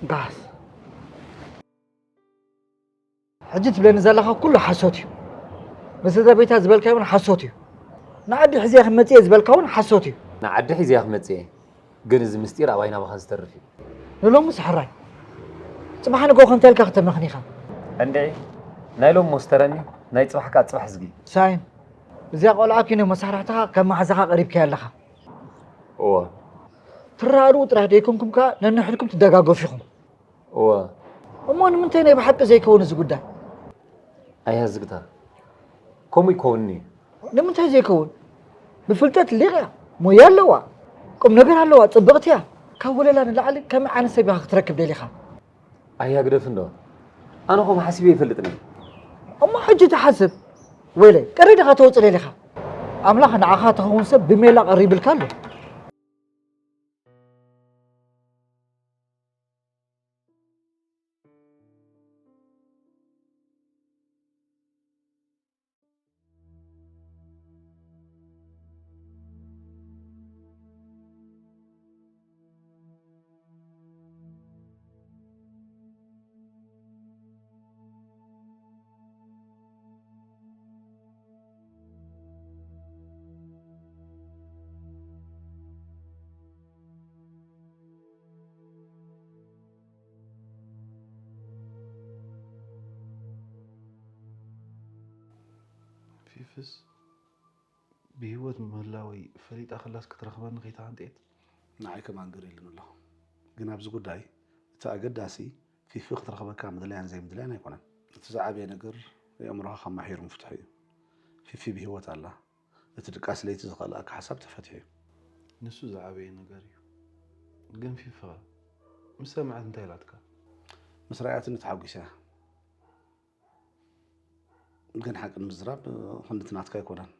ጋስ፣ ሕጂ ትብለኒ ዘለኻ ኩሉ ሓሶት እዩ። ንስድራ ቤታ ዝበልካዮ እውን ሓሶት እዩ። ንዓዲ ሒዘ ክመጽእ እየ ዝበልካ እውን ሓሶት እዩ። ንዓዲ ሒዘ ክመጽእ እየ፣ ግን እዚ ምስጢር ኣባይ ናባኻ ዝተርፍ እዩ። ንሎምስ ሕራይ፣ ጽባሕ ንግሆ ከምታ ኢልካ ከተመኽኒኻ። እንድዒ፣ ናይ ሎም ሞስተረኒ፣ ናይ ጽባሕ ከኣ ጽባሕ ዝጊ። ሳይን፣ እዚኣ ቆልዓ ኪኖ መሳርሕትኻ ከም መሓዛኻ ቀሪብካያ ኣለኻ። እወ። ትረኣድኡ ጥራሕ ደይኮንኩም ከኣ ነንሕድኩም ትደጋገፉ ኢኹም። እወ። እሞ ንምንታይ ናይ ብሓቂ ዘይከውን እዚ ጉዳይ? ኣያ ዝግታ፣ ከምኡ ይከውንኒ። ንምንታይ ዘይከውን? ብፍልጠት ሊቕ እያ፣ ሞያ ኣለዋ፣ ቁም ነገር ኣለዋ፣ ጽብቕቲ እያ። ካብ ወለላ ንላዕሊ ከመይ ዓይነት ሰብ ኢኻ ክትረክብ ደሊኻ? ኣያ ግደፍ እንዶ። ኣነ ከምኡ ሓሲበ ይፈልጥኒ። እሞ ሕጂ ትሓስብ? ወይለይ፣ ቀሪድኻ ተወጽእ ደሊኻ? ኣምላኽ ንዓኻ ትኸውን ሰብ ብሜላ ቀሪብልካ ኣሎ። ፊፍስ ብህይወት ምህላወይ ፈሊጣ ከላስ ክትረኽበኒ ከይተሃንጥየት? ንዓይ ከማን ግር ኢሉኒ ኣሎ። ግን ኣብዚ ጉዳይ እቲ ኣገዳሲ ፊፊ ክትረኽበካ ምድላያን ዘይምድላያን ኣይኮነን። እቲ ዝዓበየ ነገር የእምሮኻ ከማሒሩ ምፍትሑ እዩ። ፊፊ ብህይወት ኣላ። እቲ ድቃስ ለይቲ ዝኸልኣካ ሓሳብ ተፈቲሑ እዩ። ንሱ ዝዓበየ ነገር እዩ። ግን ፊፊ ኸ ምስ ሰምዐት እንታይ ኢላትካ? ምስ ረኣያትኒ ተሓጒሰ እያ። ግን ሓቂ ንምዝራብ ክንድቲ ናትካ ኣይኮነን።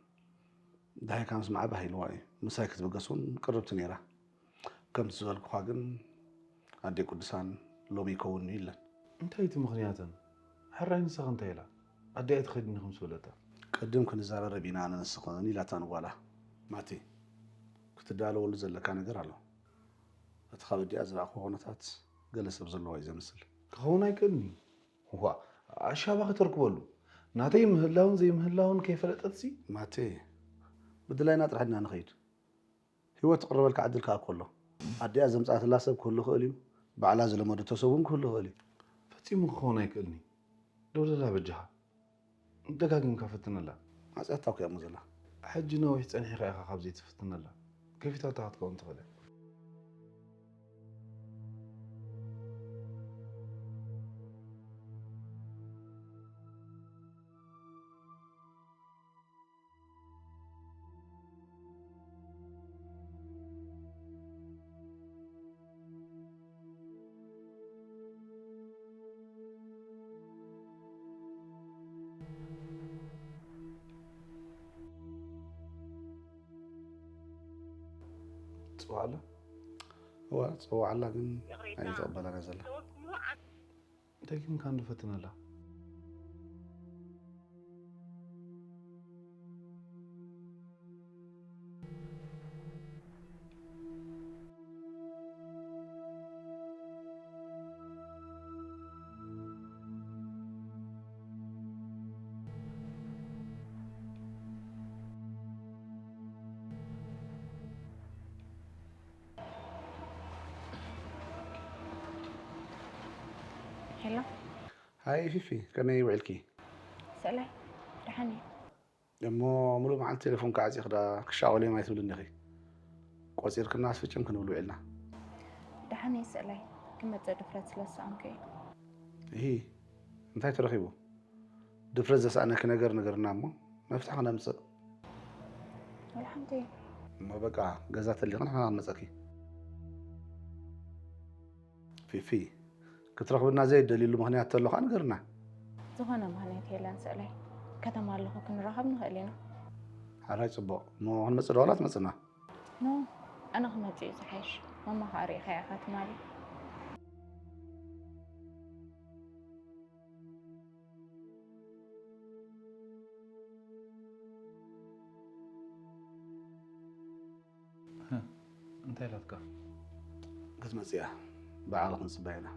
ደሃይካ ምስማዓ ባህ ኢልዋ እዩ። ምሳይ ክትብገስ እውን ቅርብቲ ነይራ። ከምቲ ዝበልኩኻ ግን ኣደይ ቅዱሳን ሎሚ ይከውን'ዩ ኢለን። እንታይ እቲ ምኽንያተን? ሕራይ ንሳኸ እንታይ ኢላ? ኣደይ ኣይትኸድን ኢኺ ምስ በለታ? ቅድም ክንዘራረብ ኢና ኣነ ንስኽን ኢላታ ንጓላ። ማቲ፣ ክትዳለወሉ ዘለካ ነገር ኣሎ። እቲ ካብ ኣዲኣ ዝረኣኹዎ ኩነታት ገለ ሰብ ዘለዎ እዩ ዘምስል። ክኸውን ኣይክእልን እዩ። ዋእ፣ ኣሻባ ከተርክበሉ። ናተይ ምህላውን ዘይምህላውን ከይፈለጠትሲ? ማቴ፣ ብድላይና ጥራሕ ዲና ንኸይድ? ህይወት ትቕርበልካ ዕድል ከኣ እኮ ኣሎ። ኣዲኣ ዘምጽኣትላ ሰብ ክህሉ ይኽእል እዩ። ባዕላ ዝለመደቶ ሰብ እውን ክህሉ ይኽእል እዩ። ፈጺሙ ክኸውን ኣይክእልን እዩ። ደውለላ በጃኻ። ደጋጊምካ ፈትነላ። ማጽያታ እኮ እያ እሞ ዘላ። ሕጂ ነዊሕ ጸኒሕካ ኢኻ ካብዚ ትፍትነላ። ከፊታታ ክትከውን ትኽእል እያ። ጽዋዕላ? እዋ፣ ጽዋዕላ ግን ይቕሬታ። ኣይተቐበላን እያ ዘላ። ተወስኖ ዓ- ደጊምካ እንዶ ፈትነላ። ሄሎ። ሃይ ፊፊ፣ ከመይ ውዒልኪ? ስእላይ፣ ደሓን እየ። እሞ ሙሉእ መዓልቲ ቴሌፎንኪ ዓጺኺ ደኣ ክሻቐሉ እዮም ኣይትብልን ዲኺ? ቆጺርክናስ ፍጭም ክንብል ውዒልና። ደሓን እየ ስእላይ፣ ክመጽእ ድፍረት ስለ ዝሰኣንኩ እየ። እሂ፣ እንታይ ተረኺቡ? ድፍረት ዘስኣነኪ ነገር ንገርና እሞ መፍትሒ ክነምጽእ። ወላ ሓንቲ። እሞ በቃ፣ ገዛ ተሊኺ ንሕና ክንመጸኪ። ፊፊ፣ ክትረኽብና ዘይደልዩሉ ምኽንያት ተሎ ኸኣ ንገርና። ዝኾነ ምኽንያት የለን ስእላይ። ከተማ ኣለኹ ክንራኸብ ንኽእል ኢና። ሓራይ ጽቡቕ። እሞ ክንመጽእ ዶ ዋላ ትመጽና? ኖ፣ ኣነ ክመጽእ እዩ ዝሓይሽ። ማማ ኸኣ ርኢኻያ ኢኻ ትማሊ። እንታይ ኢላትካ? ክትመጽእ እያ። ብዓል ክንጽበያ ኢና።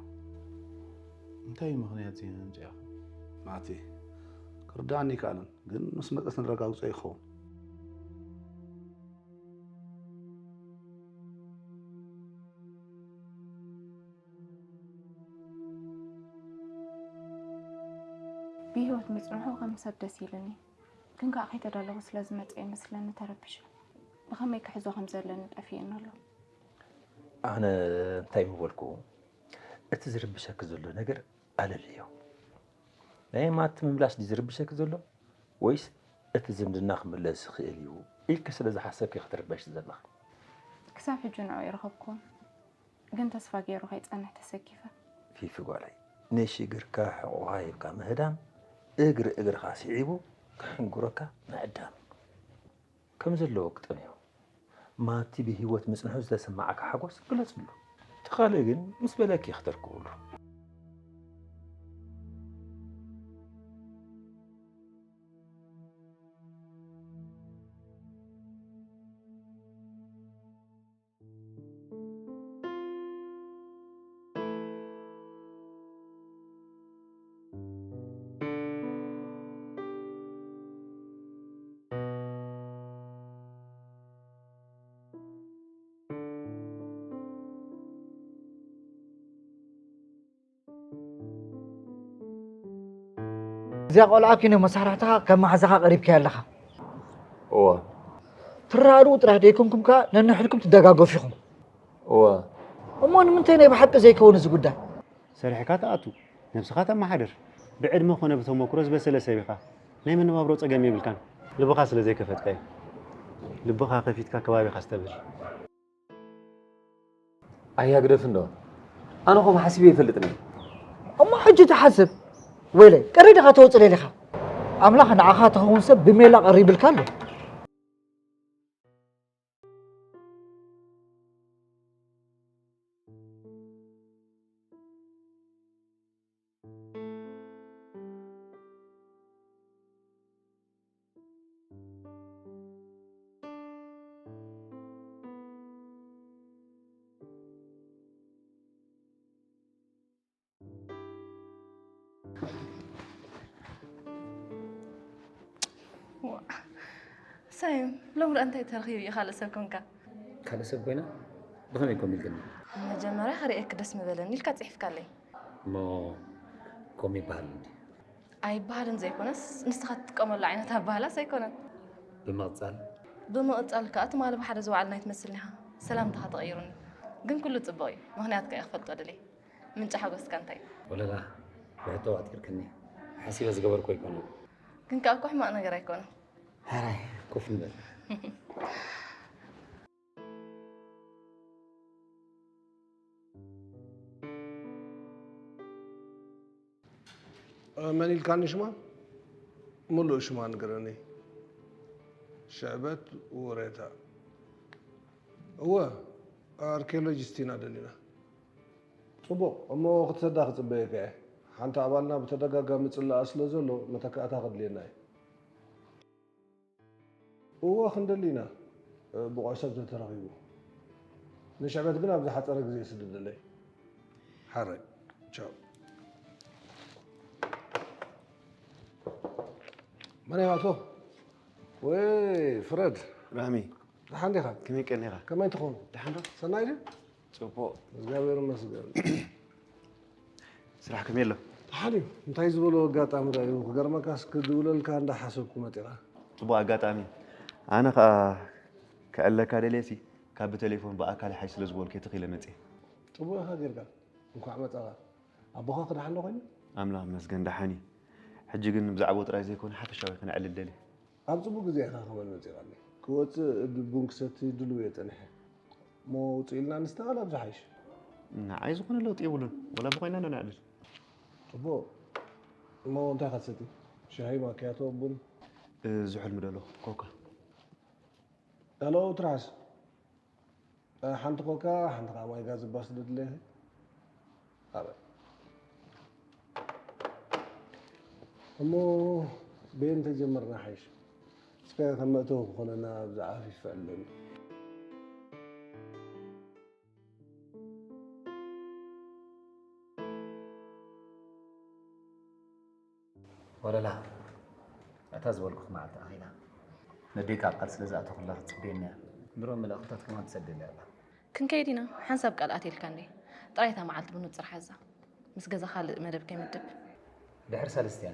እንታይ እዩ ምኽንያት ዜና ኣምጺኣኻ? ማቲ፣ ክርድኣኒ ኣይከኣለን፣ ግን ምስ መጸት ነረጋግጾ ይኸውን። ብህይወት ምጽንሑ ከም ሰብ ደስ ኢሉኒ፣ ግን ከኣ ከይተዳለኹ ስለ ዝመጸ ይመስለኒ ተረቢሸ። ብኸመይ ክሕዞ ከም ዘለኒ ጠፊኡኒ ኣሎ። ኣነ እንታይ ምበልኩ፣ እቲ ዝርብሸኪ ዘሎ ነገር ኣለልዮ። ናይ ማቲ ምምላስ ድዩ ዝርብሸኪ ዘሎ፣ ወይስ እቲ ዝምድና ክምለስ ይኽእል እዩ ኢልኪ ስለ ዝሓሰብኪ ክትርበሽ ዘለኺ? ክሳብ ሕጂ ንዑ ይረኸብኩን፣ ግን ተስፋ ገይሩ ከይጸንሕ ተሰኪፈ። ፊፊ ጓለይ፣ ንሽግርካ ሕቑኻ ሂብካ ምህዳም፣ እግሪ እግርኻ ስዒቡ ክሕንጉረካ ምዕዳም እዩ። ከም ዘለዎ ግጠምዮ። ማቲ ብህይወት ምጽንሑ ዝተሰማዓካ ሓጎስ ግለጽሉ። እቲ ካልእ ግን ምስ በለኪ ክትርክብሉ። እዚኣ ቆልዓ ኪኖ መሳርሕትኻ ከም መሓዛኻ ቀሪብካያ ኣለኻ። እወ። ትረዳድኡ ጥራሕ ደይኮንኩም ከኣ ነንሕድኩም ትደጋገፉ ኢኹም። እወ። እሞ ንምንታይ ናይ ብሓቂ ዘይከውን እዚ ጉዳይ? ሰሪሕካ ትኣቱ፣ ነብስኻ ተመሓድር። ብዕድመ ኮነ ብተመክሮ ዝበሰለ ሰብ ኢኻ። ናይ መነባብሮ ጸገም የብልካን። ልብኻ ስለ ዘይከፈትካ'ዩ። ልብኻ ከፊትካ ከባቢኻ ኣስተብህል። ኣያ ግደፍ እንዶ። ኣነ ኸም ሓሲበ ይፈልጥን እየ። እሞ ሕጂ ተሓስብ። ወይለይ፣ ቅሪ ዲኻ ተውጽእ ደሊኻ? ኣምላኽ ንዓኻ ትኸውን ሰብ ብሜላ ቀሪብልካ ኣሎ። ሳይም ሎም ረኣ እንታይ ተረኺቡ እዩ ካልእ ሰብ ኮንካ? ካልእ ሰብ ኮይና ብኸመይ ኮም ኢልክኒ? መጀመርያ ክርእየክ ደስ ምበለኒ ኢልካ ጽሒፍካለይ። እሞ ኮም ይበሃል እንዲ? ኣይበሃልን ዘይኮነስ ንስኻ ትጥቀመሉ ዓይነት ኣበሃላስ ኣይኮነን። ብምቕጻል? ብምቕጻል ከኣ ትማሊ ብሓደ ዝወዓልና ኣይትመስልን ኢኻ። ሰላምታኻ ተቐይሩኒ። ግን ኩሉ ጽቡቕ እዩ። ምኽንያትካ እየ ክፈልጦ ደልየ። ምንጪ ሓጎስካ እንታይ እዩ? ወለላ ብሕቶ ኣጥቂርክኒ። ሓሲበ ዝገበርኩ ኣይኮነን። ግን ከኣ እኮ ሕማቕ ነገር ኣይኮነን። ሕራይ ኮፍ ንበል። መን ኢልካኒ ሽማ? ምሉእ ሽማ ንገረኒ። ሽዕበት ውሬታ። እወ፣ ኣርኪኦሎጂስት ኢና ደሊና። ጽቡቕ፣ እሞ ክትሰዳ ክጽበየካ እየ። ሓንቲ ኣባልና ብተደጋጋሚ ጽላኣ ስለ ዘሎ መተካእታ ክድልየና እዩ። እወ ክንደሊ ኢና፣ ብቑዕ ሰብ ተተረኺቡ። ንሽዕበት ግን ኣብ ዝሓጸረ ግዜ ስደደለይ። ሓራይ። ቻው። መን እያ ኣቶ? ወይ ፍረድ። ራሚ። ደሓን ዲኻ? ከመይ ቀኒኻ? ከመይ ትኾን? ደሓን ዶ? ሰናይ ድዩ? ጽቡቕ። እግዚኣብሔር ይመስገን። ስራሕ ከመይ ኣሎ? ደሓን እዩ። እንታይ ዝበሎ ኣጋጣሚ ዳ እዩ? ክገርመካስ ክድውለልካ እንዳሓሰብኩ መጢኻ። ጽቡቕ ኣጋጣሚ። ኣነ ኸኣ ክዕለካ ደልየሲ ካብ ብቴሌፎን ብኣካል ይሓይሽ ስለ ዝበልኩ እየ ተኺለ መጽየ። ጽቡቕ ኢኻ ጌርካ። እንኳዕ መጻኻ። ኣቦኻ ክደሓን ዶ ኮይኑ? ኣምላኽ ይመስገን ደሓን እዩ። ሕጂ ግን ብዛዕባኡ ጥራይ ዘይኮነ ሓፈሻዊ ክነዕልል ደልየ። ኣብ ጽቡቕ ግዜ ኢኻ ከማን መጺኻለይ። ክወጽእ ቡን ክሰቲ ድሉው እየ ጸኒሐ። እሞ ውጽእ ኢልና ንስተኻል ኣብ ዝሓይሽ። ንዓይ ዝኾነ ለውጢ የብሉን። ወላ ብኾይና ኢና ነዕልል። ጽቡቕ። እሞ እንታይ ኢኻ ትሰቲ? ሻሂ፣ ማክያቶ፣ ቡን? ዝሑል ምደለኹ። ኮካ። ሄሎ ትራስ። ሓንቲ ኮካ፣ ሓንቲ ከዓ ማይ ጋዝ ባስ ድድለየ። ኣበ እሞ በየን ተጀመርና ሓይሽ? እስከ ከም መእተዊ ክኾነና ኣብዚ ዓፊፍ ኣለኒ። ወለላ፣ እታ ዝበልኩኺ መዓልቲ ኣኺላ። ነዴካ ኣብ ቃል ስለ ዝኣተኹላ ክትጽበየኒ እያ። ድሮ መልእኽትታት ከማን ትሰደሊ ኣላ። ክንከይድ ኢና። ሓንሳብ ቃል ኣትየልካ እንዴ? ጥራይ እታ መዓልቲ ብንጹር ሓዛ። ምስ ገዛ ካልእ መደብ ከይምድብ። ድሕሪ ሳልስቲ እያ።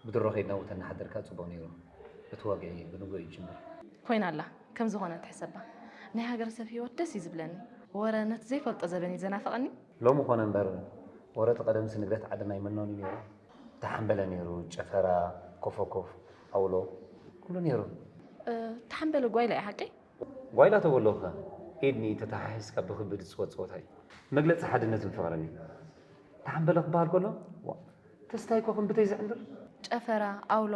ብድሮ ከይድና ውተን እናሓደርካ ጽቡቕ ነይሩ። እቲ ወግዒ ብንጎ ይጅምር። ኮይና ኣላ። ከም ዝኾነ ትሕሰባ። ናይ ሃገረሰብ ህይወት ደስ እዩ ዝብለኒ። ወረ ነቲ ዘይፈልጦ ዘበን እዩ ዘናፍቐኒ። ሎሚ ኮነ እምበር ወረ እቲ ቀደምሲ ንግደት ዓድና ይመኖን እዩ ነይሩ። ተሓምበለ ነይሩ፣ ጨፈራ፣ ኮፎኮፍ፣ ኣውሎ፣ ኩሉ ነይሩ። ተሓምበለ ጓይላ እዩ ሓቀይ? ጓይላ ተበሎኸ ኢድኒ ተተሓሒዝካ ብክቢ ዝፅወት ፀወታ እዩ። መግለፂ ሓድነትን ፍቕርን እዩ። ተሓምበለ ክበሃል ከሎ ዋ፣ ተስታይ ኮኽን ብተይ ዝዕንድር። ጨፈራ፣ ኣውሎ፣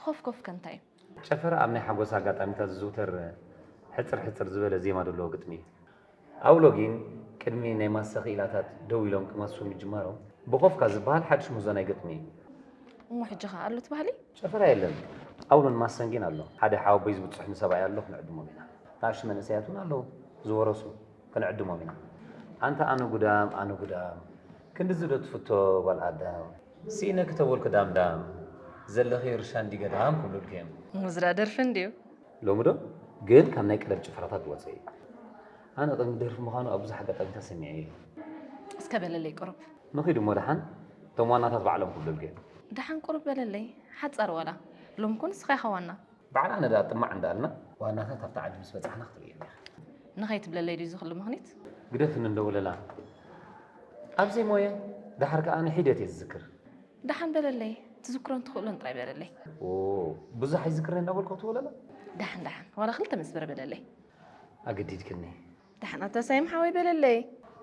ተኾፍኮፍ ከ እንታይ እዩ? ጨፈራ ኣብ ናይ ሓጎስ ኣጋጣሚታት ዝዝውተር ሕፅር ሕፅር ዝበለ ዜማ ዘለዎ ግጥሚ እዩ። ኣውሎ ግን ቅድሚ ናይ ማሰ ክኢላታት ደው ኢሎም ክማስሱ ምጅማሮም ብኾፍካ ዝበሃል ሓድሽ ምህዞ ናይ ግጥሚ እዩ። እሞ ሕጂ ኸ ኣሎ እቲ ባህሊ? ጨፈራ የለን። ኣውሎን ማሰን ግን ኣሎ። ሓደ ሓወቦይ ዝብፅሑ ንሰብኣይ ኣሎ ክንዕድሞም ኢና። ንኣሽቱ መንእሰያት እውን ኣለዉ ዝወረሱ ክንዕድሞም ኢና። ኣንታ ኣነ ጉዳም ኣነ ጉዳም ክንድዚ ዶ ትፍቶ ጓል ኣዳም? ስኢነኪ ተበልኩ ዳምዳም ዘለኺ ርሻ እንዲ ገዳም ክብሉልኪ እዮም። ሙዝራ ደርፊ እንድዩ። ሎሚ ዶ ግን ካብ ናይ ቀደም ጭፈራታት ዝወፀ እዩ። ኣነ ቅድሚ ደርፊ ምዃኑ ኣብ ብዙሕ ኣጋጣሚታት ሰሚዐ እየ። እስከ በለለይ ቁሩብ። ንኺድ እሞ ደሓን እቶም ዋናታት ባዕሎም ክብሉልኪ እዮም። ደሓን ቁሩብ በለለይ ሓፃር ዋላ። ሎሚ እኮ ንስኻ ኢኻ ዋና። ባዕላ ነዳ ጥማዕ እንዳልና ዋናታት ኣብቲ ዓዲ ምስ በፃሕና ክትርእየኒ ኢኻ። ንኸይትብለለይ ድዩ ዝኽሉ ምኽኒት? ግደፍኒ እንዶ ወለላ። ኣብዘይ ሞየ ደሓር ከኣ ንሒደት እየ ዝዝክር። ደሓን በለለይ። ትዝክሮን ትኽእሎን ጥራይ በለለይ። ኦ፣ ብዙሕ ኣይዝክርን እንዳበልኩ ትወለላ? ደሓን ደሓን ዋላ ክልተ መስመር በለለይ። ኣገዲድክኒ። ደሓን ኣታ ሳይም ሓወይ በለለይ።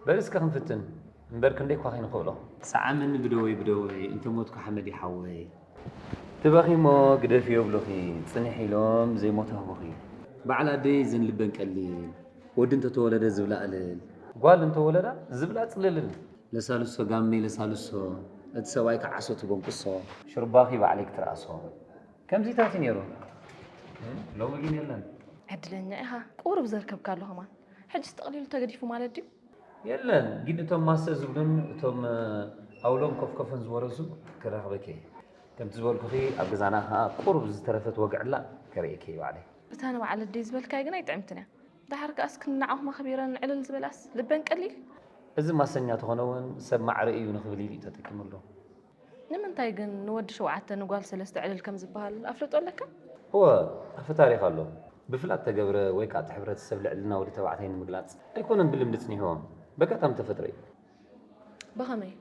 በል እስከ ክንፍትን እምበር ክንደይ እኳ ከይንኽእሎ። ሰዓመኒ ብደወይ ብደወይ እንተ ሞትኩ ሓመድ ይሓወይ። ትበኺ እሞ ግደፍዮ ብሉኺ ጽንሕ ኢሎም ዘይሞት ኣህቡኺ። በዓል ኣደይ እዘን ልበን ቀሊል ወዲ እንተተወለደ ዝብላ እልል። ጓል እንተወለዳ ዝብላ ጽልልል። ለሳልሶ ጋመይ ለሳልሶ እቲ ሰብኣይ ከዓሶ ትቦንቅሶ። ሽርባኺ ባዕለይ ክትርኣሶ። ከምዚታት እዩ ነይሩ። ሎሚ ግን የለን። ዕድለኛ ኢኻ ቁሩብ ዘርከብካሉ ከማን። ሕጅስ ጠቕሊሉ ተገዲፉ ማለት ድዩ? የለን ግን እቶም ማሰ ዝብሉን እቶም ኣውሎም ኮፍኮፍን ዝወረሱ ክራኽበኪ እየ። ከምቲ ዝበልኩኺ ኣብ ገዛና ኸዓ ቁሩብ ዝተረፈት ወግዕላ ከርእየኪ እየ ባዕለይ። እታ ንባዕል ኣደይ ዝበልካያ ግን ኣይጥዕምትን እያ። ደሓር ከኣስ ክንዲ ንዓኹም ኣኽቢረን ዕልል ዝበላስ ልበን ቀሊል። እዚ ማሰኛ ተኾነ እውን ሰብ ማዕረ እዩ ንኽብል ኢሉ እዩ ተጠቂምሉ። ንምንታይ ግን ንወዲ ሸውዓተ ንጓል ሰለስተ ዕልል ከም ዝበሃል ኣፍልጦ ኣለካ? እወ፣ ኣፈ ታሪኽ ኣሎ። ብፍላጥ ተገብረ ወይ ከዓ እቲ ሕብረተሰብ ልዕልና ወዲ ተባዕታይ ንምግላፅ ኣይኮነን ብልምዲ ፅኒሕዎም። በጋጣሚ ተፈጥረ እዩ። ብኸመይ?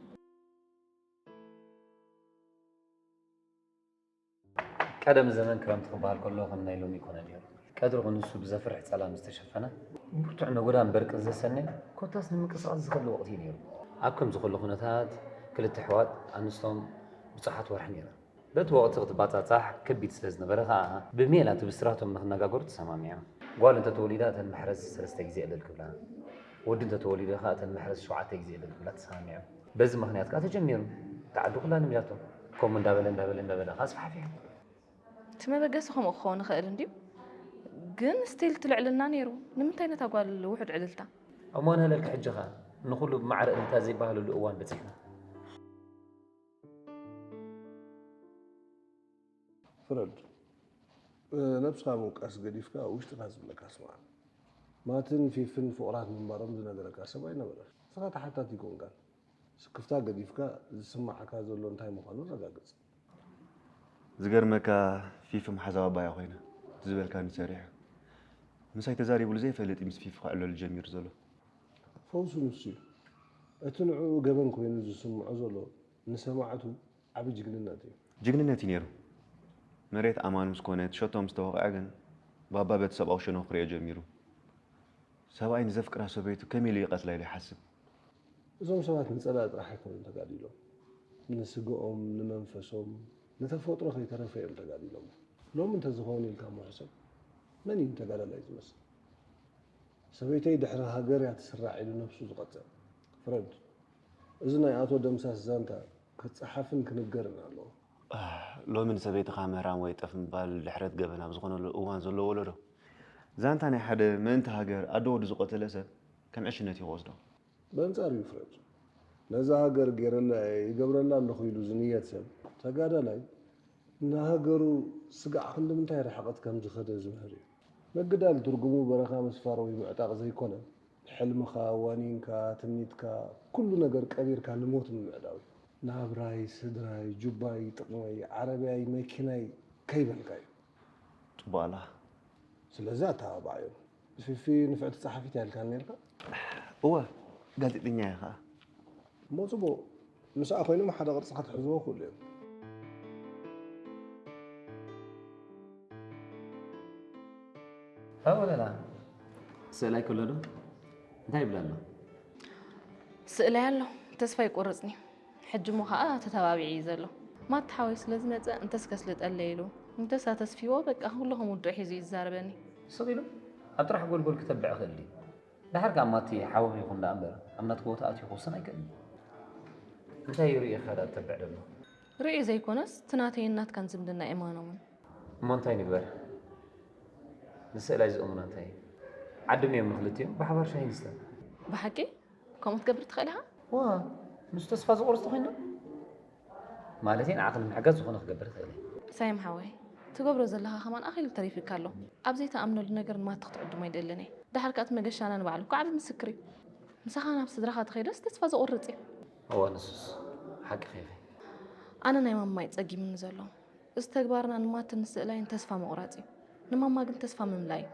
ቀደም ዘመን ክረምቲ ክበሃል ከሎ ከም ናይ ሎሚ ይኮነ ነይሩ። ቀድሪ ክንሱ ብዘፍርሕ ጸላም ዝተሸፈነ ብርቱዕ ነጎዳ እምበር ቅዝዘሰነ ኮታስ ንምንቅስቓስ ዝኸሊ ወቕቲ እዩ ነይሩ። ኣብ ከምዚ ከሎ ኩነታት ክልተ ኣሕዋት ኣንስቶም ብጹሓት ወርሒ ነይረን። በቲ ወቕቲ ክትባጻጻሕ ከቢድ ስለ ዝነበረ ከኣ ብሜላ እቲ ብስራቶም ንኽነጋገሩ ተሰማሚዖም። ጓል እንተተወሊዳ እተን መሕረስ ሰለስተ ግዜ ዕልል ክብላ፣ ወዲ እንተተወሊደ ከኣ እተን መሕረስ ሸውዓተ ግዜ ዕልል ክብላ ተሰማሚዖም። በዚ ምኽንያት ከኣ ተጀሚሩ። እታ ዓዲ ኩላ ለሚዳቶ። ከምኡ እንዳበለ እንዳበለ እንዳበለ ከኣ ኣስፋሕፊሑ። እቲ መበገሲ ከምኡ ክኸውን ይኽእል እንድዩ። ግን ስቲል እቲ ልዕልና ነይሩ። ንምንታይ ነታ ጓል ውሑድ ዕልልታ? እሞ ንህለልኪ ሕጂ ከኣ ንኹሉ ብማዕረ እልልታ ዘይበሃለሉ እዋን በጺሕና። ፍረድ፣ ነብስኻ ምውቃስ ገዲፍካ ውሽጥኻ ዝብለካ ስማዕ። ማትን ፊፍን ፍቑራት ምንባሮም ዝነገረካ ሰብ ኣይነበረን። ንስኻ ተሓታቲ ኣይኮንካን። ስክፍታ ገዲፍካ ዝስማዓካ ዘሎ እንታይ ምዃኑ ኣረጋግጽ። ዝገርመካ ፊፊ መሓዛዊ ኣባያ ኮይና እቲ ዝበልካኒ ሰሪሑ። ምሳይ ተዛሪቡሉ ዘይፈልጥ እዩ ምስ ፊፊ ክዕለሉ ጀሚሩ ዘሎ። ፈውሱ ንሱ እዩ። እቲ ንዕኡ ገበን ኮይኑ ዝስምዖ ዘሎ ንሰማዕቱ ዓቢ ጅግንነት እዩ። ጅግንነት እዩ ነይሩ። መሬት ኣማን ምስ ኮነት ሸቶ ምስ ተወቕዐ ግን ባባ በቲ ሰብኣዊ ሸነኹ ክሪኦ ጀሚሩ። ሰብኣይ ንዘፍቅራ ሰበይቱ ከመይ ኢሉ ይቐትላ ኢሉ ይሓስብ። እዞም ሰባት ንጸላኢ ጥራሕ ኣይኮኑን ተጋዲሎም። ንስግኦም፣ ንመንፈሶም፣ ንተፈጥሮ ከይተረፈ እዮም ተጋዲሎም። ሎሚ እንተዝኸውን ኢልካ እሞ ሕሰብ፣ መን እዩ ንተጋዳላይ ዝመስል? ሰበይተይ ድሕሪ ሃገር እያ ትስራዕ ኢሉ ነብሱ ዝቐጽዕ። ፍረድ፣ እዚ ናይ ኣቶ ደምሳስ ዛንታ ክጸሓፍን ክንገርን ኣለዎ። ሎሚ ንሰበይትኻ ምህራም ወይ ጠፍ ምባል ድሕረት ገበን ኣብ ዝኾነሉ እዋን ዘሎ ወለዶ፣ ዛንታ ናይ ሓደ ምእንቲ ሃገር ኣደ ወዱ ዝቐተለ ሰብ ከም ዕሽነት እዩ ክወስዶ። በንጻሩ ፍረድ። ነዛ ሃገር ገይረላ እየ፣ ይገብረላ ኣለኹ ኢሉ ዝንየት ሰብ፣ ተጋዳላይ፣ ንሃገሩ ስጋዕ ክንዲ ምንታይ ርሕቐት ከም ዝኸደ ዝምህር እዩ። ምግዳል ትርጉሙ በረኻ ምስፋር ወይ ምዕጣቕ ዘይኮነ፣ ሕልምኻ፣ ዋኒንካ፣ ትምኒትካ፣ ኩሉ ነገር ቀቢርካ ንሞት ምምዕዳው እዩ። ናብራይ፣ ስድራይ፣ ጁባይ፣ ጥቕመይ፣ ዓረብያይ፣ መኪናይ ከይበልካ እዩ። ጽቡቕ ኣላ። ስለዚ ኣተባብዓዮም። ፊፊ ንፍዕቲ ጸሓፊት እያ ኢልካ ነርካ? እወ፣ ጋዜጠኛ እያ ኸኣ። እሞ ጽቡቕ። ምስኣ ኮይኖም ሓደ ቅርጺ ክትሕዝዎ ክእሉ እዮም። ሃው ወለላ፣ ስእላይ ከሎ ዶ እንታይ ይብል ኣሎ? ስእላይ ኣሎ፣ ተስፋ ይቆርጽኒ። ሕጂ እሞ ኸኣ ተተባቢዒ እዩ ዘሎ። ማታ ሓወይ ስለ ዝመጸ እንተስ ከስልጠለይ ኢሉ እንተስ ኣተስፊዎ በቃ ኩሉ ከም ውዱእ ሒዙ እዩ ዝዛረበኒ። ስቕ ኢሉ ኣብ ጥራሕ ጎልጎል ክተብዕ ይኽእል ድዩ? ድሓር ከኣ ማቲ ሓወኺ ይኹን ደኣ እምበር ኣብ ናትኪ ቦታ ኣትዩ ክውስን ኣይክእልን እዩ። እንታይ እዩ ርእዩ ኸ ደኣ ተብዕ ደሎ? ርእዩ ዘይኮነስ እቲ ናተይን ናትካን ዝምድና የማኖምን። እሞ እንታይ ንግበር? ንስእላይ ዝእምኖ እንታይ እዩ? ዓድም እዮም ንክልቲኦም ብሓባር ሻሂ ንስተ። ብሓቂ ከምኡ ክትገብር ትኽእል ኢኻ? ዋ ንሱ ተስፋ ዝቆርጽ ተኾይኑ ማለተይ ንዓኺ ንምሕጋዝ ዝኾነ ክገብር ይኽእል እየ። ሳይም ሓወይ ትገብሮ ዘለኻ ከማን ኣኺሉ ተሪፊካ ኣሎ። ኣብ ዘይትኣምነሉ ነገር ንማቲ ክትዕድሞ ኣይደልን እየ። ደሓር ከኣ እቲ መገሻና ንባዕሉ እኮ ዓቢ ምስክር እዩ። ምሳኻ ናብ ስድራኻ ተኸይደስ ተስፋ ዘቑርጽ እዩ። እዋ ንሱስ ሓቅኺ ኢኺ። ኣነ ናይ ማማ እዩ ጸጊምኒ ዘሎ። እዚ ተግባርና ንማትን ንስእላይን ተስፋ ምቑራጽ እዩ። ንማማ ግን ተስፋ ምምላእ እዩ።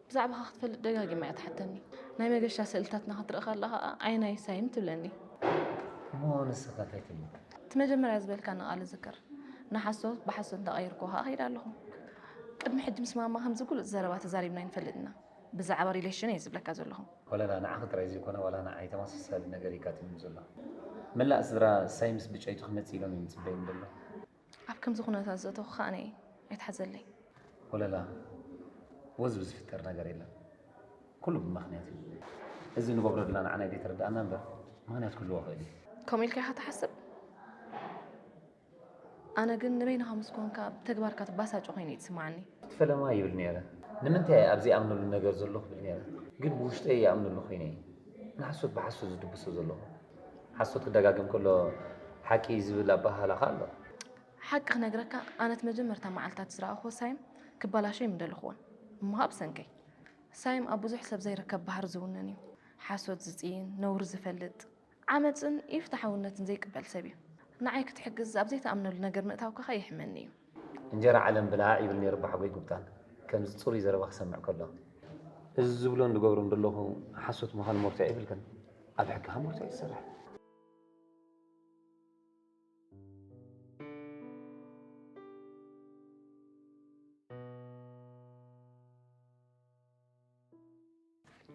ብዛዕባኻ ክትፈልጥ ደጋጊማ እያ ትሓተኒ። ናይ መገሻ ስእልታትና ክትርኢ ከላ ኸኣ ኣየናይ ሳይም ትብለኒ። እሞ ንስኺ ከ እንታይ ትብሊ? እቲ መጀመርያ ዝበልካኒ ቃል እዝክር። ንሓሶት ብሓሶት እንዳቐየርኩ ኸኣ እኸይድ ኣለኹ። ቅድሚ ሕጂ ምስ ማማ ከምዚ ግሉጽ ዘረባ ተዛሪብና ኣይንፈልጥን ኢና። ብዛዕባ ሪሌሽን እየ ዝብለካ ዘለኹ። ወለላ ንዓኺ ጥራይ ዘይኮነ ዋላ ንዓይ ተመሳሳሊ ነገር እዩ ኣጋጢሙኒ ዘሎ። መላእ ስድራ ሳይምስ ብጨይቱ ክመጽእ ኢሎም እዮም ዝጽበዩኒ ዘለዉ። ኣብ ከምዚ ኩነታት ዘእተኹኻ ኣነ እየ፣ ኣይትሓዘለይ። ወለላ፣ ወዚ ብዝፍጠር ነገር የለን። ኩሉ ብምኽንያት እዩ። እዚ ንገብሮ ዘለና ንዓና እዩ ዘይተረድኣና እምበር ምኽንያት ክህልዎ ይኽእል እዩ። ከምኡ ኢልካ ኢኻ ትሓስብ? ኣነ ግን ንበይንኻ ምስ ኮንካ ብተግባርካ ትባሳጮ ኮይኑ እዩ ዝስምዓኒ። እቲ ፈለማ ይብል ነይረ። ንምንታይ እየ ኣብ ዘይኣምነሉ ነገር ዘሎ ክብል ነይረ። ግን ብውሽጠይ ይኣምነሉ ኮይነ እየ ንሓሶት ብሓሶት ዝድብሶ ዘለኹ። ሓሶት ክደጋገም ከሎ ሓቂ እዩ ዝብል ኣበሃህላ ከኣ ኣሎ። ሓቂ ክነግረካ ኣነ እቲ መጀመርታ መዓልታት ዝረኣኹዎ ሳይም ክባላሾ ኣይምደለኹዎን እሞ ኸኣ ብሰንከይ። ሳይም ኣብ ብዙሕ ሰብ ዘይርከብ ባህሪ ዝውንን እዩ። ሓሶት ዝጽይን፣ ነውሪ ዝፈልጥ፣ ዓመጽን ኢፍትሓውነትን ዘይቅበል ሰብ እዩ። ንዓይ ክትሕግዝ ኣብ ዘይትኣምነሉ ነገር ምእታውካ ኸኣ የሕመኒ እዩ። እንጀራ ዓለም ብላዕ ይብል ነይሩ ኣቦሓጎይ ጉብጣን ከምዚ ጽሩይ ዘረባ ክሰምዕ ከሎ። እዚ ዝብሎን ዝገብሮን ዘለኹ ሓሶት ምዃኑ ሞርትዕ ኣይብልክን። ኣብ ሕግኻ ሞርትዕ ይሰርሕ።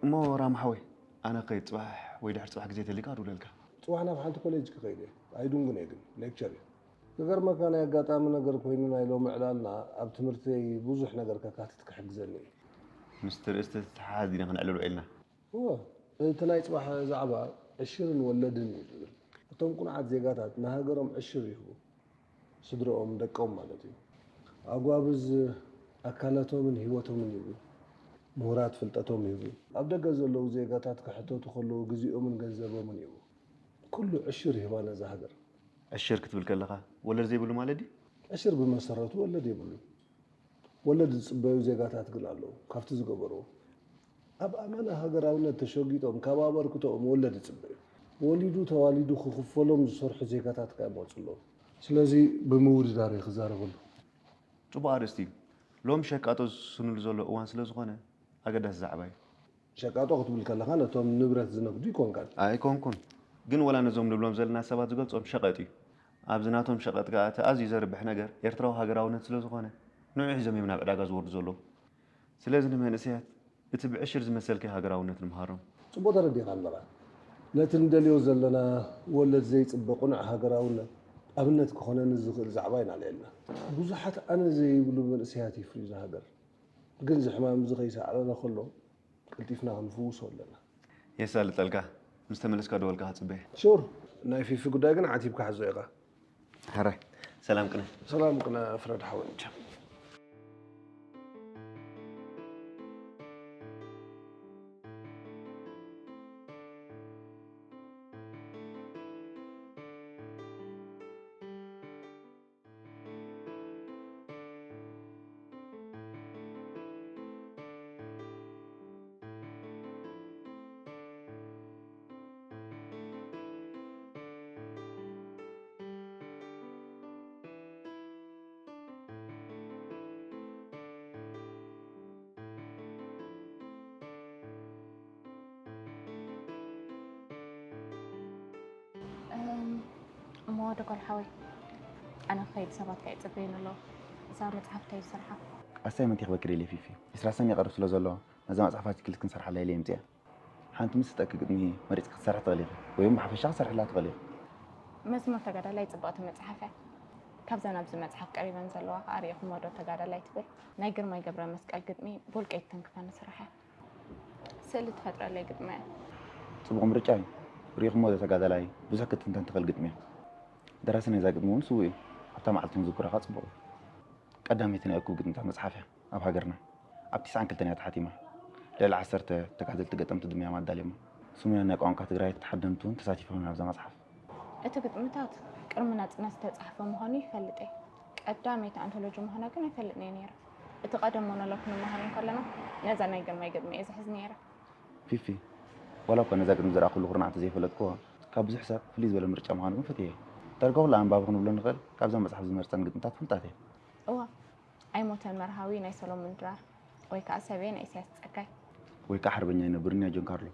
እሞ ራም ሓወይ ኣነ ክኸይድ ፅባሕ ወይ ድሕሪ ፅባሕ ግዜ ተሊካ እድውለልካ። ፅባሕ ናብ ሓንቲ ኮሌጅ ክኸይድ እየ ኣይድንጉን እየ ግን ሌክቸር እዩ። ክገርመካ ናይ ኣጋጣሚ ነገር ኮይኑ ናይ ሎሚ ዕላልና ኣብ ትምህርተይ ብዙሕ ነገር ከካትት ክሕግዘኒ እዩ። ምስቲ ርእስቲ ተተሓሓዝ ዲና ክነዕልሎ ኢልና። እወ፣ እቲ ናይ ጽባሕ ዛዕባ ዕሽርን ወለድን እዩ ዝብል። እቶም ቅኑዓት ዜጋታት ንሃገሮም ዕሽር ይህቡ፣ ስድርኦም፣ ደቆም ማለት እዩ። ኣጓብዝ ኣካላቶምን ህይወቶምን ይህቡ፣ ምሁራት ፍልጠቶም ይህቡ። ኣብ ደገ ዘለዉ ዜጋታት ክሕተቱ ከለዉ ግዜኦምን ገንዘቦምን ይህቡ። ኩሉ ዕሽር ይህባ ነዛ ሃገር። ዕሽር ክትብል ከለኻ ወለድ ዘይብሉ ማለት ድዩ? ዕሽር ብመሰረቱ ወለድ የብሉን። ወለድ ዝፅበዩ ዜጋታት ግን ኣለዉ። ካብቲ ዝገበርዎ ኣብ ኣመና ሃገራውነት ተሸጊጦም ካብ ኣበርክቶኦም ወለድ ይፅበዩ። ወሊዱ ተዋሊዱ ክኽፈሎም ዝሰርሑ ዜጋታት ከኣ ይመፁ ኣለዉ። ስለዚ ብምውድዳር እየ ክዛረበሉ። ፅቡቕ ኣርእስቲ እዩ። ሎሚ ሸቃጦ ዝስስንሉ ዘሎ እዋን ስለዝኾነ ኣገዳሲ ዛዕባ እዩ። ሸቃጦ ክትብል ከለኻ ነቶም ንብረት ዝነግዱ ይኮንካን። ኣይኮንኩን፣ ግን ወላ ነዞም ንብሎም ዘለና ሰባት ዝገልጾም ሸቐጥ እዩ። ኣብዚ ናቶም ሸቐጥ ከኣ እቲ ኣዝዩ ዘርብሕ ነገር ኤርትራዊ ሃገራውነት ስለዝኾነ ንዑ ሒዞም እዮም ናብ ዕዳጋ ዝወርዱ ዘለዉ። ስለዚ ንመንእሰያት እቲ ብዕሽር ዝመሰልኪ ሃገራውነት ንምሃሮም። ጽቡቕ ተረዲእኻ ኣለኻ። ነቲ ንደልዮ ዘለና ወለድ ዘይጽበ ቅኑዕ ሃገራውነት ኣብነት ክኾነኒ ዝኽእል ዛዕባ ኢና ኣልዒልና። ብዙሓት ኣነ ዘይብሉ መንእሰያት ይፍርዩ እዛ ሃገር። ግን እዚ ሕማም እዚ ከይሰዕረና ከሎ ቀልጢፍና ክንፍውሶ ኣለና። የሳልጠልካ። ምስ ተመለስካ ደወልካ ክጽበ። ሹር። ናይ ፊፊ ጉዳይ ግን ዓቲብካ ሕዞ ኢኻ። ሕራይ። ሰላም ቅነ። ሰላም ቅነ ፍረድ ሓወንቻ። ወዲ ጓል ሓወይ፣ ኣነ ክኸይድ፣ ሰባት ከኣ ይጽበዩኒ ኣለዉ። እዛ መጽሓፍ እንታይ ዝሰርሓ? ኣሳይመንት ይኽበኪ ደልየ ፊፊ። ዕስራ ሰነ ይቐርብ ስለ ዘሎ ነዛ መጽሓፍ ኣርቲክል ክንሰርሓላ ኢለ እየ ምጽኣ። ሓንቲ ምስ ትጠቂ ግጥሚ መሪጽኪ ክትሰርሒ ትኽእሊ ኢኺ፣ ወይ እውን ብሓፈሻ ክትሰርሕላ ትኽእሊ ኢኺ። መዝሙር ተጋዳላይ ጽብቕቲ መጽሓፍ እያ። ካብዘን ኣብዚ መጽሓፍ ቀሪበን ዘለዋ ከኣ ርኢኹሞ ዶ ተጋዳላይ ትብል ናይ ግርማይ ገብረመስቀል ግጥሚ ብውልቀይ ትትንክፈኒ ስራሕ እያ። ስእሊ ትፈጥረለይ ግጥሚ እያ። ጽቡቕ ምርጫ እዩ። ርኢኹሞ ዶ ተጋዳላይ ብዙሕ ክትንተን ትኽእል ግጥሚ እያ። ደራሲ ናይዛ ግጥሚ እውን ስዉእ እዩ። ኣብታ መዓልቲ ክንዝክሮ ከኣ ጽቡቕ እዩ። ቀዳመይቲ ናይ እኩብ ግጥምታት መጽሓፍ እያ ኣብ ሃገርና። ኣብ ትስዓን ክልተን እያ ተሓቲማ። ልዕሊ ዓሰርተ ተጋደልቲ ገጠምቲ ድማ እዮም ኣዳልዮማ። ስሙያን ናይ ቋንቋ ትግራይ ተሓደምቲ እውን ተሳቲፎም እዮም ኣብዛ መጽሓፍ። እቲ ግጥምታት ቅድሚ ናጽነት ዝተጻሕፈ ምዃኑ ይፈልጥ እየ። ቀዳመይቲ ኣንቶሎጂ ምዃና ግን ኣይፈልጥን እየ ነይረ። እቲ ቀደም ሞኖሎግ ክንመሃር እንከለና ነዛ ናይ ግርማይ ግጥሚ እየ ዝሕዝ ነይረ። ፊፊ፣ ዋላ እኳ ነዛ ግጥሚ ዝረኣኹሉ ኩርናዕ እንተዘይፈለጥክዋ፣ ካብ ብዙሕ ሰብ ፍልይ ዝበለ ምርጫ ምዃኑ ግን ፈትየዮ። ዳርጋ ኩሉ ኣንባቢ ክንብሎ ንኽእል ካብዛ መጽሓፍ ዝመርጸን ግጥምታት ፍሉጣት እየን። እዋ፣ ኣይሞተን መርሃዊ ናይ ሰሎሞን ድራር፣ ወይ ከኣ ሰብየ ናይ ኢሳያስ ጸጋይ። ወይ ከኣ ሓርበኛ ኣይነብርን ናይ ጆን ካርሎ።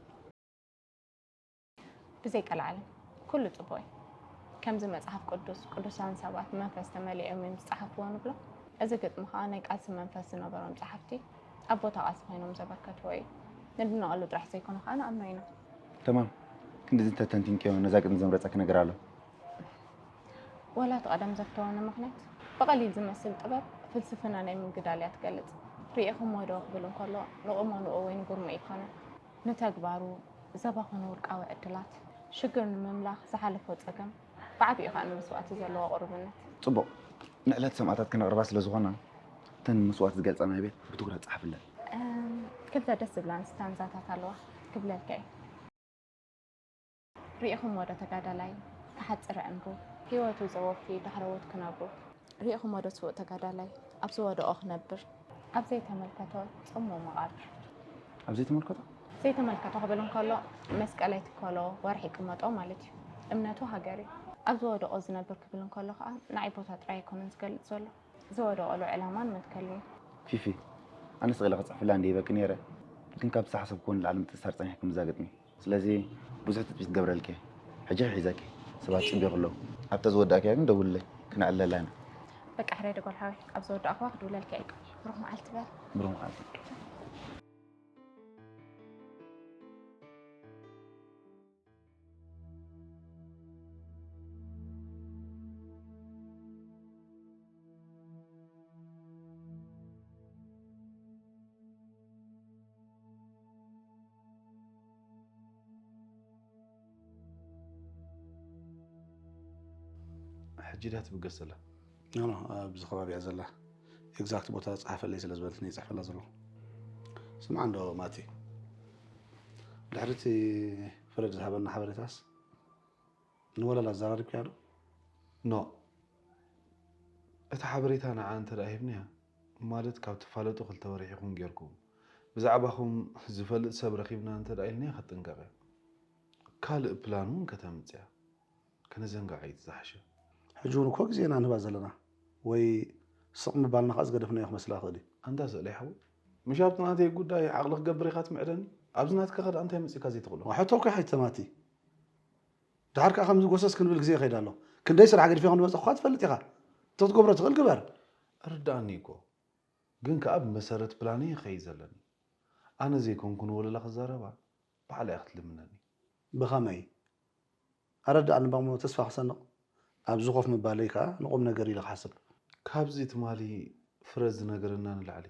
ብዘይቀልዓለም ኩሉ ጽቡቕ እዩ። ከምዚ መጽሓፍ ቅዱስ ቅዱሳን ሰባት ብመንፈስ ተመሊኦም እዮም ዝጸሓፍዎ ንብሎ። እዚ ግጥሚ ከኣ ናይ ቃልሲ መንፈስ ዝነበሮም ጸሓፍቲ ኣብ ቦታ ቃልሲ ኮይኖም ዘበርከትዎ እዩ። ንድነቐሉ ጥራሕ ዘይኮነ ከኣ ንኣምኖ ኢና። ተማም። ክንድዚ እንተተንቲንክዮ ነዛ ግጥሚ ዘምረጸኪ ነገር ኣሎ? ዋላ እቲ ቀደም ዘፍተወኒ ምኽንያት ብቐሊል ዝመስል ጥበብ ፍልስፍና ናይ ምግዳል እያ ትገልጽ። ርኢኹሞ ዶ ክብል እንከሎ ንቑመንኡ ወይ ንጉርምኡ ኣይኮነን። ንተግባሩ ዘባኸኑ ውልቃዊ ዕድላት፣ ሽግር ንምምላኽ ዝሓለፎ ጸገም፣ ብዓቢኡ ከኣ ንመስዋእቲ ዘለዎ ቁርብነት። ጽቡቕ። ንዕለት ሰማእታት ክነቕርባ ስለ ዝኾና እተን ንመስዋእቲ ዝገልጻ ናይ ቤት ብትኹረት ጸሓፍለን። እም፣ ክልተ ደስ ዝብላን ስታንዛታት ኣለዋ ክብለልካ እየ። ርኢኹሞ ዶ ተጋዳላይ፣ ክሓጽር ኣዕንቡ፣ ህይወቱ ዘወፊ ዳሕረዎት ክነብሩ። ርኢኹሞ ዶ ስዉእ ተጋዳላይ፣ ኣብ ዝወደቖ ክነብር፣ ኣብ ዘይተመልከቶ ጽምው መቓብር። ኣብ ዘይተመልከቶ? ዘይተመልከቶ ክብል እንከሎ መስቀል ኣይትከሎ፣ ወርሒ ይቅመጦ ማለት እዩ። እምነቱ ሃገር እዩ። ኣብ ዝወደቖ ዝነብር ክብል እንከሎ ከኣ ንዓይ ቦታ ጥራይ ኣይኮነን ዝገልጽ ዘሎ። ዝወደቐሉ ዕላማን መትከልን እዩ። ፊፊ፣ ኣነ ስቕ ኢለ ክጽሕፍላ እንድየ በቂ ነይረ፣ ግን ካብ ዝሓሰብክዎ ንላዕሊ ምትእስሳር ጸኒሕኪ ምስዛ ግጥሚ። ስለዚ ብዙሕ ትጽቢት ክገብረልኪ እየ። ሕጂ ክሕይዘኪ፣ ሰባት ይጽበዩኺ ኣለዉ። ኣብታ ዝወዳእክያ ግን ደውልለይ፣ ክነዕልለላ ኢና። በቃ ሕራይ ዶ ጓል ሓወይ፣ ኣብ ዝወዳእክዋ ክድውለልኪ እየ። ብሩኽ መዓልቲ በል። ብሩኽ መዓልቲ። ሕጂ ድያ ትብገስ ዘላ? ኖ ኖ፣ ኣብዚ ከባቢ እያ ዘላ። ኤግዛክት ቦታ ጸሓፈለይ ስለ ዝበለትኒ እየ ጽሕፈላ ዘለኹ። ስምዓ እንዶ ማቲ፣ ድሕሪ እቲ ፍረድ ዝሃበና ሓበሬታስ ንወለላ ኣዘራሪብካያ ዶ? ኖ፣ እቲ ሓበሬታ ንዓ እንተ ደኣ ሂብናያ፣ ማለት ካብ ትፋለጡ ክልተ ወርሒ ኢኹም ጌርኩም። ብዛዕባኹም ዝፈልጥ ሰብ ረኺብና እንተ ደኣ ኢልናያ ክትጥንቀቕ እያ። ካልእ ፕላን እውን ከተምጽእ እያ። ከነዘንግዓ እዩ እቲ ዝሓሸ። ሕጂ እውን እኮ ግዜና ንህባ ዘለና። ወይ ስቕ ምባልና ከኣ ዝገደፍናዮ ክመስላ ይኽእል እዩ። ኣንታ ስእለይ ሓወይ፣ ምሽ ኣብቲ ናተይ ጉዳይ ዓቕሊ ክገብር ኢኻ ትምዕደኒ? ኣብዚ ናትካ ከ ደኣ እንታይ መጺእካ ዘይትኽእሎ? ሕቶ እኮ ኣይሓይተማቲ። ድሓር ከኣ ከምዚ ጎሰስ ክንብል ግዜ ይኸይድ ኣሎ። ክንደይ ስራሕ ገዲፈ ከም ዝመጸኹ ከኣ ትፈልጥ ኢኻ። እቲ ክትገብሮ ትኽእል ግበር። ርድኣኒ እኮ። ግን ከኣ ብመሰረት ፕላነይ እየ ክኸይድ ዘለኒ። ኣነ ዘይኮንኩ ንወለላ ክዛረባ ባዕላ እያ ክትልምነኒ። ብኸመይ? ኣረድኣኒ እባ እሞ ተስፋ ክሰንቕ። ኣብዚ ኮፍ ምባለይ ከኣ ንቑም ነገር ኢለ ክሓስብ። ካብዚ ትማሊ ፍረ ዝነገረና ንላዕሊ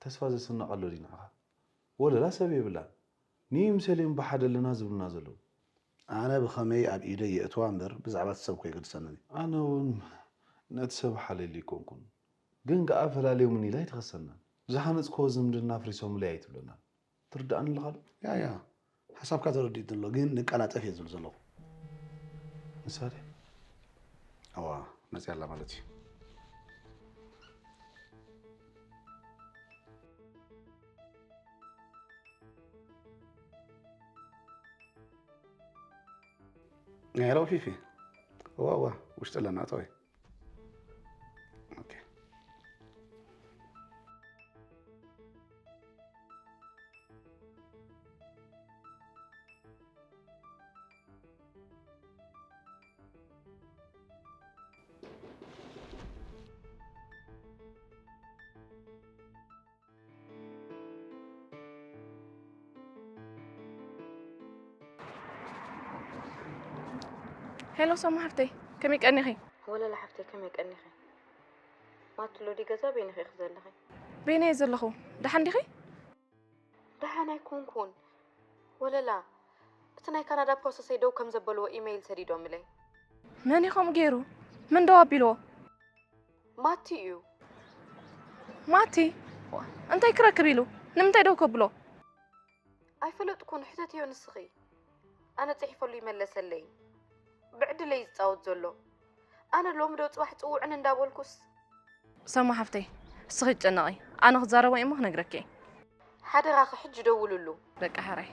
ተስፋ ዘስንቕ ኣሎ ድዩ ንዓኻ? ወለላ ሰብ የብላን። ንዩ ምሰል እዮም ብሓደ ኣለና ዝብሉና ዘለዉ። ኣነ ብኸመይ ኣብ ኢደይ የእትዋ እምበር ብዛዕባ እቲ ሰብ እኮ የገድሰንን እዩ። ኣነ እውን ነቲ ሰብ ሓልየሉ ኣይኮንኩን። ግን ከኣ ፈላልዮምኒ ኢላ ኣይትኸሰናን። ዝሃነጽክዎ ዝምድና ኣፍሪሶምለይ ኣይትብለናን። ትርድኣኒ ኣለኻ ዶ? ያያ፣ ሓሳብካ ተረዲእኒ ኣሎ፣ ግን ንቀላጠፍ እየ ዝብል ዘለኹ። ምሳሌ? እዋ፣ መጺኣ ኣላ ማለት እዩ። ሄሎ ፊፊ። እዋ፣ እዋ፣ ውሽጢ ኣለና፣ እተዊ። ኦኬ። ሄሎ ሰሙ ሓፍተይ፣ ከመይ ቀኒኺ? ወለላ ሓፍተይ፣ ከመይ ቀኒኺ? ማትሎ ዲ ገዛ በይንኺ ኢኺ ዘለኺ? በይነይ ዘለኹ። ደሓን ዲኺ? ደሓን ኣይኮንኩን። ወለላ፣ እቲ ናይ ካናዳ ፕሮሰሰይ ደው ከም ዘበልዎ ኢመይል ሰዲዶምለይ። መን እዩ ከምኡ ገይሩ? መን ደው ኣቢልዎ? ማቲ እዩ። ማቲ እንታይ ክረክብ ኢሉ? ንምንታይ ደው ከብሎ? ኣይፈለጥኩን፣ ሕተትዮ ንስኺ። ኣነ ጽሒፈሉ ይመለሰለይ። ብዕድለይ ዝጻወት ዘሎ። ኣነ ሎሚ ዶ ጽባሕ ጽውዕን እንዳበልኩስ። ሰሙ ሓፍተይ፣ እስኺ ትጨነቒ፣ ኣነ ክዛረቦ እሞ ክነግረኪ እየ። ሓደራኺ ሕጂ ደውልሉ። በቃ ሕራይ።